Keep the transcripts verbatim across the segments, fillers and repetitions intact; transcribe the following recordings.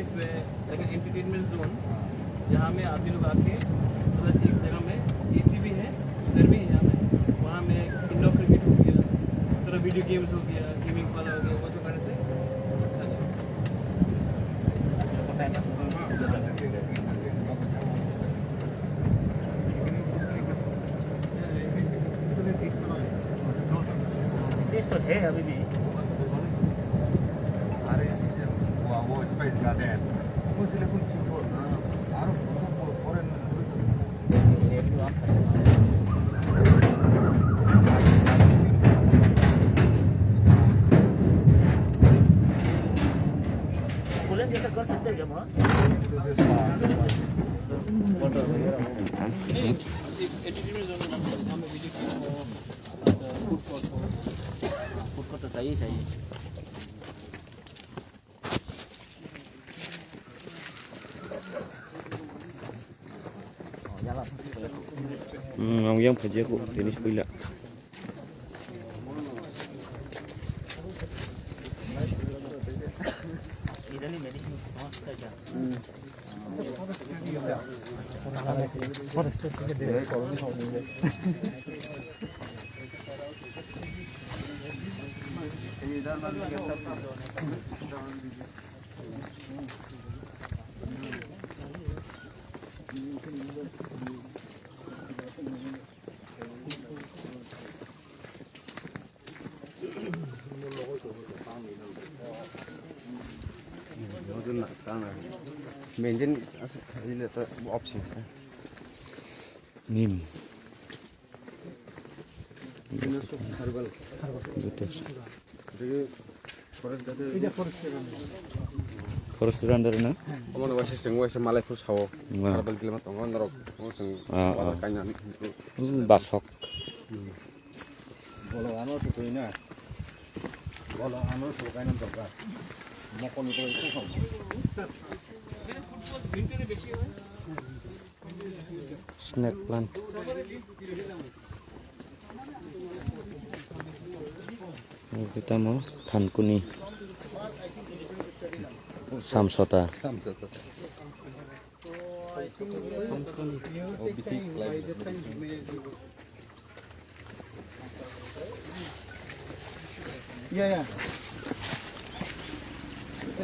इसमें एक entertainment zone, जहाँ में आदमी लोग आके, मतलब, एक जगह में एसी भी है, इधर भी है, यहाँ में, वहाँ में इंडोर क्रिकेट हो गया, थोड़ा वीडियो गेम्स हो गया, गेमिंग वाला हो गया, वो तो करते हैं। स्पेस तो है अभी भी। अरे, वो, वो स्पेस गार्डन। वो सिर्फ कुछ सिंपल, हाँ। और वो, वो फॉरेन में फूलन जैसा कर सकते हैं क्या वहाँ? वाटर वगैरह हो। नहीं, एडिटिंग में जरूर हम, हम वीडियो की, फूड कोर्ट हो, फूड कोर्ट तो चाहिए, चाहिए। Hmm, ang yang phaji aku, finish pila. Maintain as a option. Nim. Herbal. Herbal. Forest under na? Omo no waisa chwng waisa malai phuru sao. Herbal gilma tongo norok. Omo chwng wala kainani. Basok. Bolo ano to twi na. Bolo ano to kainam dorkar. Mokol ni to. Snake plant. Tamo thankuni samsota. Yeah, yeah.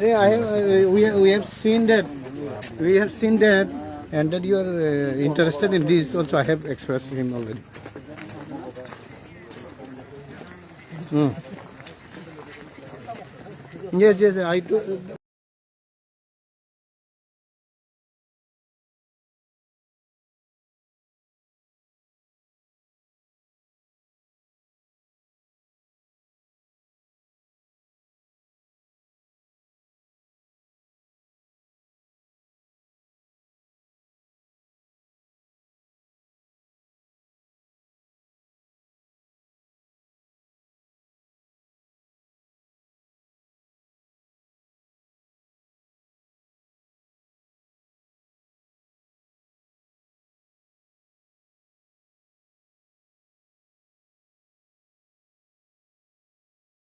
Yeah, I have, uh, we, we have seen that, we have seen that, and that you are, uh, interested in this also, I have expressed to him already. Hmm. Yes, yes, I do.